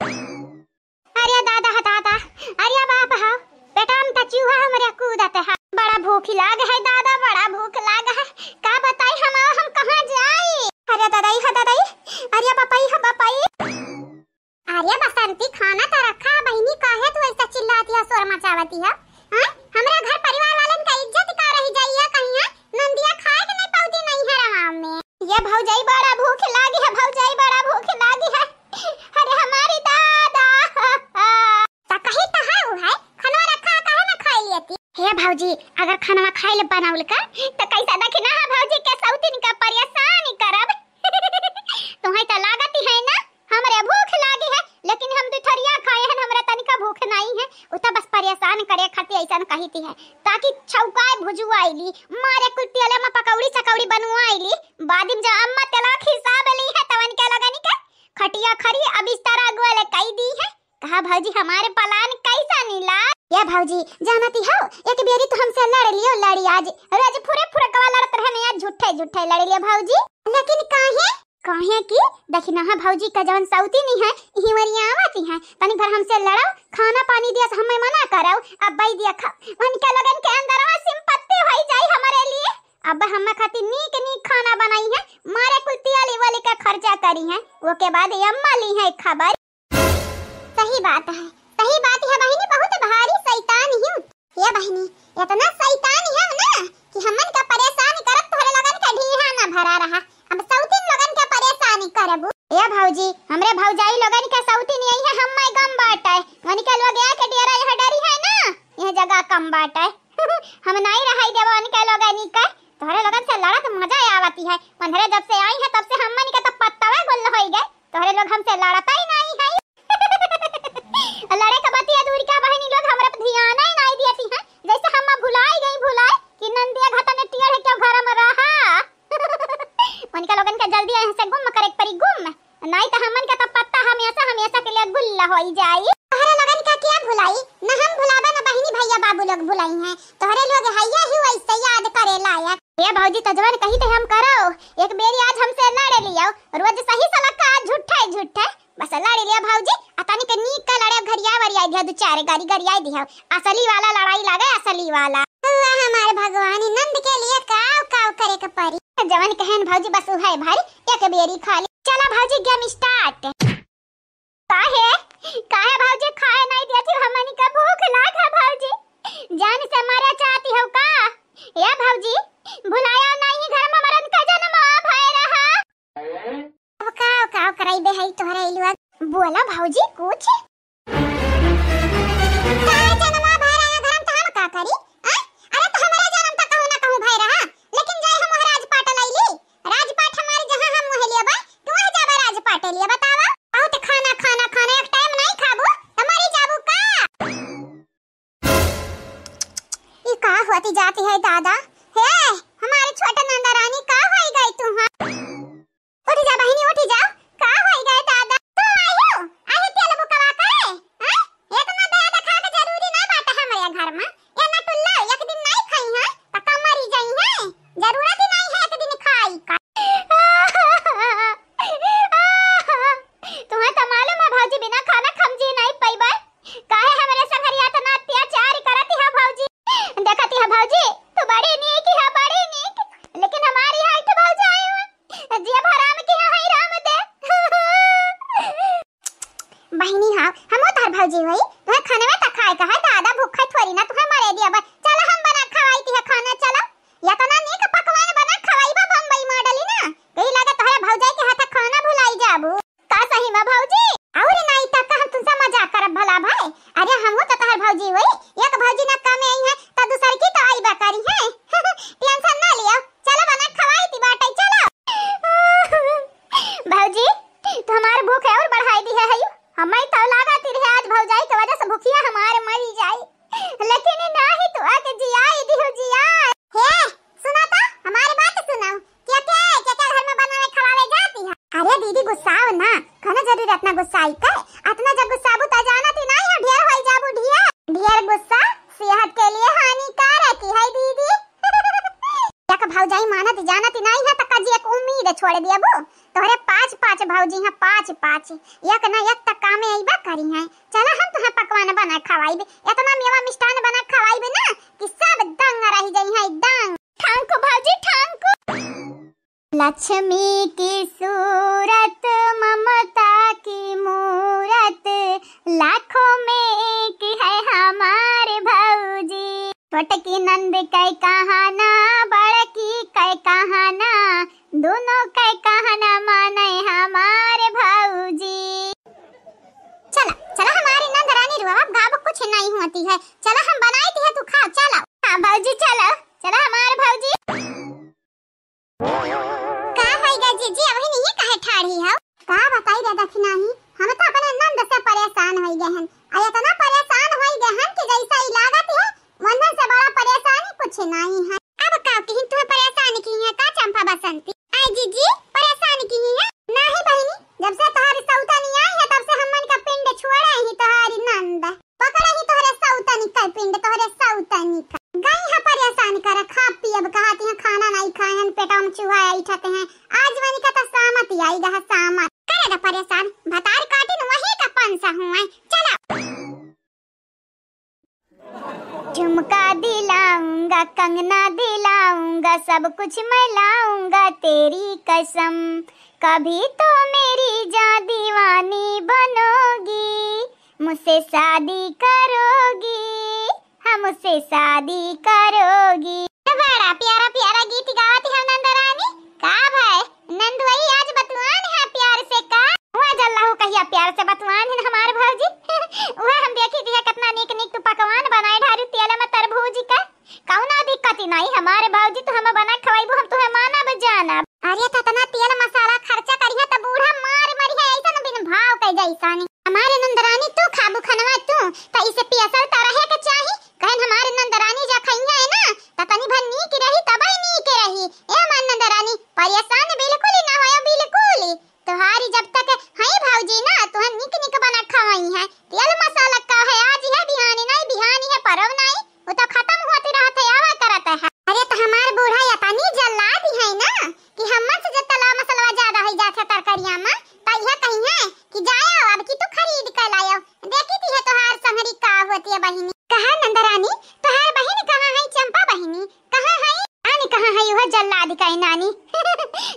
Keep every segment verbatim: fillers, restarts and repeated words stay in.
अरे दादा ह दादा, अरे बाप ह, पेटवा में त चूहा हमरे कूदत है। बड़ा भूख लाग है दादा, बड़ा भूख लाग है। का बताई हम, हम कहाँ जाई? अरे दादा, ई ह दादा, ई, अरे बापा, ई ह बापा, ई। अरे बसंती, खाना त रखा है बहिनी, काहे तू ऐसा चिल्लाती है, शोर मचावती है? हाँ? हमरा घर परिवार वालन का इज्जत का रही जाई है कहीं, हाँ? नंदिया खाए के नहीं पाउती नहीं है रहा में। ये भौजाई बड़ा भूख लागी है, भौजाई बड़ा भूख लागी है। अरे हमारी दादा। त कही त है उ है, खनवा रखा काहे ना खाई लेती? हे भौजी, अगर खनवा खाई ले बनाउल का, त कैसा देखी ना है भौजी के सौतीन का परेशान करब। तुम्हें त लागती है ना, हमरे भूख लागी है, लेकिन हम दुठरिया खाए हैं, हमरा तनिका भूख नहीं है। उ त बस परेशान करे खातिर ऐसन कहिती है, ताकि छौकाए भुजुआइली, मारे कुल तेले में पकौड़ी सकौड़ी बनवाइली। बाद में जब अम्मा तेला खिसाब ली है, तवन के लगनी के खटिया खरी अब बिस्तरा गोल कई दी है। कहा भौजी, हमारे पलान कैसा नीला? ये भौजी, जानती हो, एक बेरी तो हमसे लड़ लियो, लड़ी आज, रोज फुरे फुरकवा लड़त रहने, आज झूठे झूठे लड़ लियो भौजी। लेकिन काहे? काहे कि देखी ना है भौजी का जवन सौतीनी है, इही वरी आवती है, तनी भर हमसे लड़ो, खाना पानी दिया से हमें मना करो, अब बई दिया खा, उनके लोगन के अंदरवा सिंपत्ति होई जाई हमारे लिए। अब हम खातिर नीक नीक खाना बनाई है, मारे कुल तियाली वाली का खर्चा करी है, ओके बाद ये अम्मा ली है खबर। सही बात है, सही बात है बहिनी, बहुत भारी शैतान ही। ये बहिनी, इतना शैतान है ना कि हमन का परेशान करत तोहरे लगन का ढीहा ना भरा रहा, अब सौतीन लोगन के परेशान करबू। ए भौजी, हमरे भौजाई लोगन के सौतीन यही है, हम मैं गम बाटे, वनी के लोग या के डेरा यह डरी है ना, यह जगह कम बाटे। हम नहीं रहाई देबो वनी के लोगन के, तोहरे लोगन से लड़त मजा आवती है, वनरे जब से आई है तब से हमन के तो पत्तवा गुल होई गए। तोहरे लोग हमसे लड़ता ही नहीं है। लड़े का बतिया दूर का बहिनी लोग हमरा पे ध्यान ही नहीं दियती है, जैसे हम भुलाई गई भुलाई कि नंदिया घटा ने टियर है क्यों घर में रहा। उनका लोगन के जल्दी यहाँ से गुम करे के परी गुम, नहीं तो हमन का तो पत्ता हमेशा हमेशा के लिए गुल्ला होई जाई। तोहरे लोगन का क्या भुलाई, न हम भुलाबे न बहिनी भैया बाबू लोग भुलाई हैं, तोहरे लोग हैया ही वैसे याद करे लायक। ए भौजी, त जवन कही थे हम करो, एक बेरी आज हमसे लड़ लियो, रोज सही सलक्का आज झूठे झूठे, बस लड़ लियो भौजी, आ तनी के नीक का लड़े घरिया वरिया दिया, दो चार गारी गरिया दिया, असली वाला लड़ाई लागे, असली वाला। अल्लाह हमारे भगवान, ई नंद के लिए काव काव करे के परी। जवन कहन भौजी बस उहे भाई, एक बेरी खाली। चला भौजी, game start। काहे? काहे भौजी खाए नहीं देती? हमनी का भूख लाग है भौजी, जान से मरे चाहती हो का? ए भौजी, भुलाया नहीं घर में मरन का जन्म भय रहा। अब का, का कराई बे है तोहरा इलवा? बोला भौजी कुछ। काहे जन्म भय रहा घर में तो हम का करी? आ? अरे तो हमारा जन्म तो कहूँ ना कहूँ भय रहा, लेकिन जाए हम राजपाट लैली, राजपाट हमारे जहाँ हम वह लिए बा, तू वह जाबा राजपाट लिए बतावा। बहुत खाना, खाना, खाना, एक टाइम नहीं खाबू, तो मरी जाबू का? ई का होती जाती है दादा? हे, हमारे छोटे नंदा रानी का होई गई तू, हाँ? उठी जा बहिनी, उठी जा। का होई गए दादा? तू आई हो? आई तेल बुकवा करे? हाँ? इतना दया दिखा के जरूरी ना बाटे हमरे घर में। ये ना टुल्ला एक दिन नहीं खाई है, तो का मरी जाई है? जरूरत ही नहीं है एक दिन खाई का। तुम्हें तो मालूम है भौजी, बिना खाना खमजी नहीं पइबे। काहे हमरे संगरिया इतना अत्याचार करती है भौजी? देखती है भौजी, तू बड़ी नीक है, बड़ी नीक, लेकिन हमारी हाइट भौजाई हुआ। जिया भराम की है राम दे। बहिनी हाँ, हमो तोहर भौजी होई, तुहे खाने में त खाए का है, दादा भूख है थोड़ी ना, तुहे मरे दिया बा। चला हम बना खवाई ती है खाना, चला। या तो ना नीक पकवान बना खवाई बा बम्बई मॉडल ही ना। कही लगा तोहरे भौजाई के हाथ खाना भुलाई जाबू। का सही में भौजी? और नहीं त का हम तुमसे मजाक करब भला भाई? अरे हमहू त तोहर भौजी होई, एक भौजी ना कम आई है, त दूसर की तो आईबा करी है। टेंशन ना लियो, चलो बना खवाई ती बाटे, चलो। भौजी, तो हमार भूख और बढ़ाई दी है, हयू। हमें तो लागत ही रहे आज भौजाई के वजह से भूखिया हमारे मरी जाई, लेकिन नाही तो आके जियाई दिहो जिया। हे, सुना तो, हमारी बात सुनो। क्या क्या, क्या क्या घर में बनावे खवावे जाती है? अरे दीदी गुस्साओ ना, कौनो जरूरत ना गुस्साई के। इतना जब गुस्साबू त जानत ही नहीं हो, ढेर होई जाबू ढेर। ढेर गुस्सा सेहत के लिए हानिकारक ही है दीदी। एक भौजाई मानत जानत ही नहीं है त कजी एक उम्मीद छोड़ दियाबू। तोहरे पाँच पाँच भौजी हैं, पाँच पाँच, एक न एक त कामे अइबा करिहैं। चला हम तुहें पकवान बना खवाइबे, एतना मेवा मिष्ठान बना खवाइबे ना कि सब दंग रहि जइहैं, दंग। Thank you भौजी, thank you। लक्ष्मी की सूरत, ममता की मूरत, लाखों में एक है हमार भौजी। छोटकी नंद कै कहना, बड़की कै कहना, दुनो कै कहना मानै हमार भौजी। चला, चला हमारी नंद रानी, रुआ अब गाब कुछ नहीं होती है। चला हम बनाई दी है, तू खा, चला। हाँ भौजी, चला, चला हमार भौजी। का होई गा जीजी, अबहिन इहे काहे ठाढ़ी हौ? का बताई रे दखिनाही, हम त अपने नंद से परेसान होइ गए हन। आ एतना परेसान होइ गए हन कि जइसा ई लागत है, वन्हन से बड़ा परेसानी कुछ नाहीं है। अब का किहिन तुहें परेसान किहिन का चंपा बसंती? आय जीजी, परेसान किहिन? नाहीं बहिनी, जब से तोहारी सौतनी आई है, तब से हमन का पिंड छोड़े ही तोहारी नंद। पकड़े ही तोहरे सौतनी का पिंड, तोहरे सौतनी का। गई है परेसान कर, खा पियब कहत हैं, खाना नाहीं खाए हन, पेटवा में चूहा अइठत हैं। आज वनी का त सामत आई गा है, सामत। करे दा परेसान, भतार काटिन वही का पंसा हुआ। चला। झुमका दिलाऊंगा, कंगना दिलाऊंगा, सब कुछ मैं लाऊंगा तेरी कसम। कभी तो मेरी जान दीवानी बनोगी, मुझसे शादी करोगी, हाँ, मुझसे शादी करोगी। बड़ा प्यारा प्यारा गीत गावत है नंद रानी। का भाई नंदुआई, आज बतुआन है प्यार से का? हुआ जल्लाहू कहिया प्यार से बतुआन है हमार भौजी। वह हम देखी थी कितना नीक नीक तू पकवान बनाए ढारू तेल में तरबूज का। कौनो दिक्कत ही नहीं हमारे भौजी, तू हमें बना खवाइबू, हम तुहें मानब जानब। अरे तो इतना तेल मसाला खर्चा करिहे त बूढ़ा मार मरिहे ऐसन बिन भाव के जैसन। हमारे नंदरानी तू खाबू खनवा तू, त इसे पियसल त रहे के चाही। कहन हमारे नंदरानी जा खइहे है ना, त तनी भर नीक रही, तबही नीक रही। ए हमार नंदरानी, परेशान बिल्कुल ही ना होयो, बिल्कुल ही। तोहारी जब तक हई भौजी ना, तोहन निक निक बना खवाई है। तेल मसाला का है, आज है बिहानी नहीं, बिहानी है परब नहीं, वो तो खत्म होती रहत है, आवा करत है। अरे तो हमार बूढ़ा इतनी जल्लाद है ना कि हमन से जब तेल मसाला ज्यादा हो जात है तरकारिया में, तो यह कही है कि जाया अब की तू खरीद कर लायो। देखी थी है तोहार संगरी का होती है बहिनी। कहा नंदरानी, तोहार बहिन कहाँ है चंपा बहिनी? कहाँ है? नानी कहाँ है, उहो जल्लाद का नानी।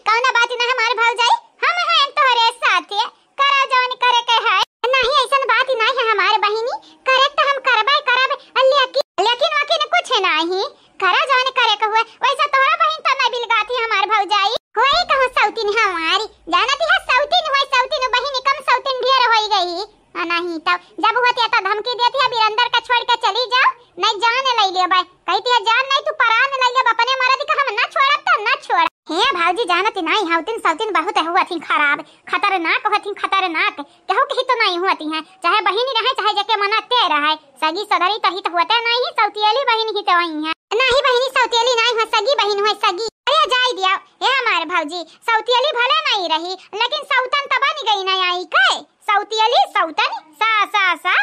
कौना बात ना हमार भौजाई, हम हैं तोहरे साथे, करा जौन करे के है। नहीं, ऐसन बात नहीं है हमार बहिनी, करे त हम करबे करब, लेकिन, लेकिन वकिन कुछ नहीं, करा जौन करे के हुए। वैसा तोहरा बहिन त नहीं बिलगाती हमार भौजाई, होई कहूँ सौतीन हमारी, जानती है सौतीन हुए, सौतीन बहिनी कम सौतीन ढेर होई गई। आ, नहीं तो जब होती है तो धमकी देती है, "बीरेंद्र का छोड़ के चली जाओ, नहीं जान ले लियो बे।" कहती है, "जान नहीं, तू परान ले लियो, अपने मर्द का हम ना छोड़ब तो ना छोड़।" हे भौजी, जानती नहीं, हौतिन सौतिन बहुत हुआ थी खराब, खतरनाक हुआ थी, खतरनाक। केहू कही तो नहीं हुआ थी हैं, चाहे बहिनी रहे, चाहे जेके मना ते रहे, सगी सधरी तही तो होते नहीं, सौतियली बहिन ही तो आई हैं। नहीं बहिनी, सौतियली नहीं हुआ, सगी बहिन हुआ, सगी। अरे जाई दिया, हे हमारे भौजी, सौतियली भले नहीं रही, लेकिन सौतन तो बन गई ना आई के। सौतियली सौतन सा सा सा।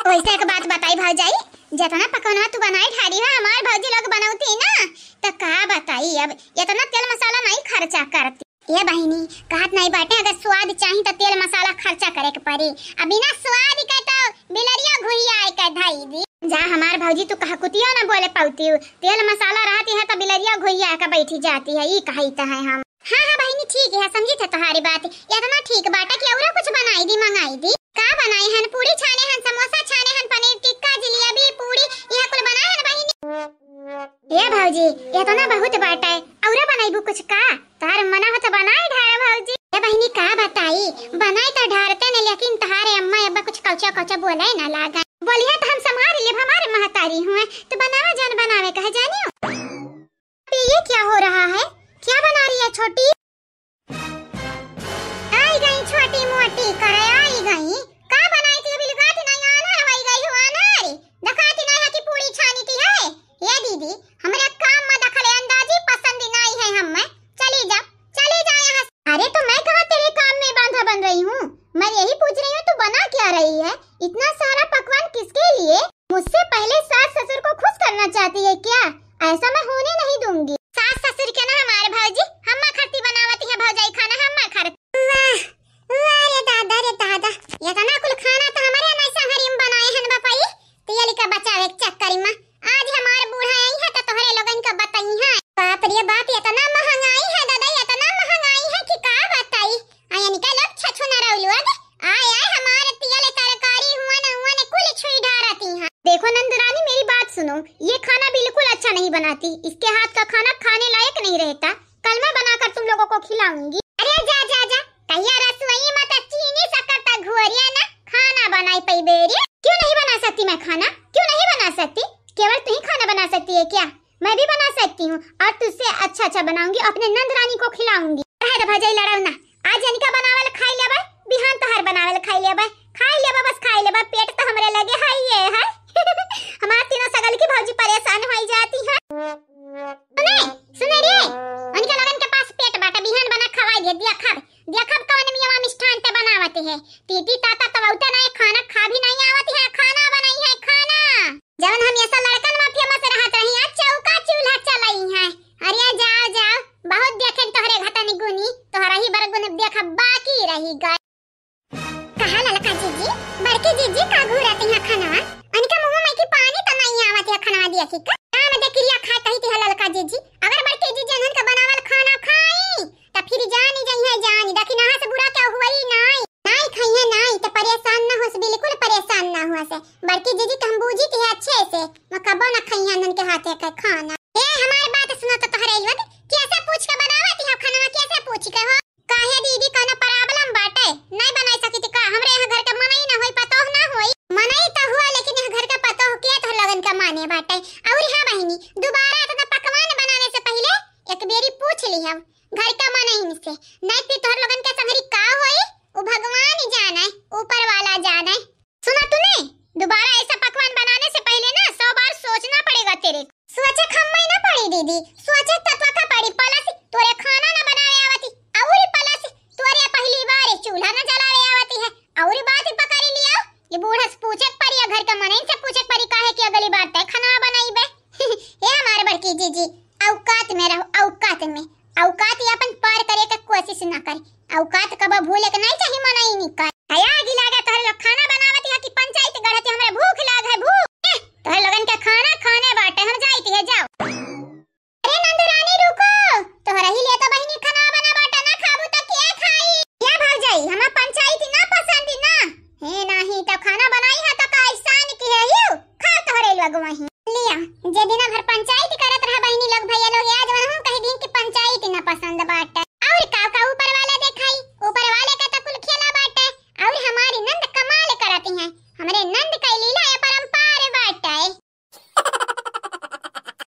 वैसे एक बात बताई भौजाई, जितना पकवनवा तू बनाई ठारी है, हमार भौजी लोग बनौती ना, तो का बताई, अब इतना तेल मसाला नहीं खर्चा करती। ये बहिनी, कहत नहीं बाटे, अगर स्वाद चाही तो तेल मसाला खर्चा करे के पड़ी। अब बिना स्वाद के तो बिलरिया घुइया के धई दी। जा हमार भौजी, तू कहकुतियो ना बोले पौती, तेल मसाला रहती है तो बिलरिया घुइया के बैठी जाती है, ई कही तो है हम। हाँ, हाँ बहिनी, ठीक है, समझी थे तुम्हारी बात। इतना ठीक बाटा कि औरो कुछ बनाई दी, मंगाई दी। का बनाई हन? पूरी छाने हन, समोसा छाने हन, पनीर टिक्का, जलेबी, पूरी, यह कुल बनाए हन बहिनी। ए भौजी, इतना बहुत बाटा है, औरो बनाईबू कुछ का? तोहार मना हो तो बनाए ढारा भौजी। ए बहिनी, का बताई, बनाए तो ढारते ने, लेकिन तोहारे अम्मा अब्बा कुछ कौचा कौचा बोले ना लागे। बोलिए तो हम संभाल लेब, हमारे महतारी हुए, तो बनावा जान बनावे कहे जानियो। ये क्या हो रहा है? क्या बना रही है छोटी? आई गई छोटी मोटी करे आई गई। का बनाई थी बिलगात नहीं आना होई गई हो अनारी। दिखाती नहीं है कि पूरी छानी थी है। ये दीदी, हमरे काम में दखल अंदाजी पसंद नहीं है हमें। चली जा, चली जा यहाँ से। अरे तो मैं कहाँ तेरे काम में बांधा बन रही हूँ? मैं यही पूछ रही हूँ तू बना क्या रही है? इतना सारा पकवान किसके लिए? मुझसे पहले सास ससुर को खुश करना चाहती है क्या? ऐसा मैं होने नहीं दूंगी। सास ससुर के ना हमारे भौजी, हम खत्ती बनावती है भौजाई खाना। इसके हाथ का खाना खाने लायक नहीं रहता। कल मैं बनाकर तुम लोगों को खिलाऊंगी। अरे जा, जा, जा, कहिया रसोई में तो चीनी शक्कर तक घोरिया ना, खाना बनाई पइबे रे। क्यों नहीं बना सकती मैं खाना? क्यों नहीं बना सकती? केवल तू ही खाना बना सकती है क्या? मैं भी बना सकती हूँ और तुझसे अच्छा अच्छा बनाऊंगी, अपने नंद रानी को खिलाऊंगी। रहे दे भौजाई, लड़ाऊ ना। आज इनका बनावल खाई लेबे, बिहान तोहार बनावल खाई लेबे, खाई लेबे, बस खाई लेबे, पेट तो हमरे लगे है ये है। हमार तीनों सगल की भौजी परेशान होई जाती है। सुने, सुने रे, उनके लोगन के पास पेट बाटे, बिहान बना खवाई दे, देखब, देखब कवन मियावा मिष्ठान ते बनावत है। तीती ताता तो बहुते नहीं, खाना खा भी नहीं आवत है, खाना बनाई है, खाना। जवन हम ऐसा लड़कन में फेमस रहत रही, आज चौका चूल्हा चलाई है। अरे जाओ, जाओ, बहुत देखे तोहरे घटन गुनी, तोहरा ही बड़ गुन देखा बाकी रही गए। कहा ललका जीजी, बड़की जीजी का घूरत यहाँ खाना? अनिका मुंह में की पानी तो नहीं आवत है खाना दिया की का? काम दे क्रिया खाए कही थी ललका जीजी, अगर बड़की जीजी उनका बनावल खाना खाई, त फिर जानी जइहे जानी, देखी नहा से बुरा क्या हुई नाई। नाई खइहे नाई, त परेशान ना होस, बिल्कुल परेशान ना होस। बड़की जीजी के हम बूझी थी अच्छे से, मैं कबो ना खइहे उनके हाथे का खाना। ए, हमार बात सुनो तो तोहरे युवक, कैसे पूछ के बनावत हो खाना, कैसे पूछ के हो? काहे दीदी, कौनो problem बाटे? नहीं बनाई सकी थी का? हमरे यहाँ घर के मनई ना होई, पतोह ना होई। मनई तो हुआ, लेकिन यहाँ घर के पतोह के तोहर लोगन के माने बाटे। और हाँ बहिनी, दोबारा इतना पकवान बनाने से पहले एक बेरी पूछ लिहव घर का मनई से, नहीं फिर तोहर लोगन के संगरी का होई, वो भगवान ही जाने, ऊपर वाला जाने। सुना तूने, दोबारा ऐसा पकवान बनाने से पहले ना सौ बार सोचना पड़ेगा तेरे को। सोचे खम्मई ना पड़ी दीदी, सोचे तो तोका पड़ी, plus तोरे खाना ना बनावे आवती, और plus तोरे पहली बार ये चूल्हा ना जलावे आवती है, और बात ही पकड़ी लिया। ये बूढ़ा से पूछे के पड़ी, घर का मनई से पूछे के पड़ी,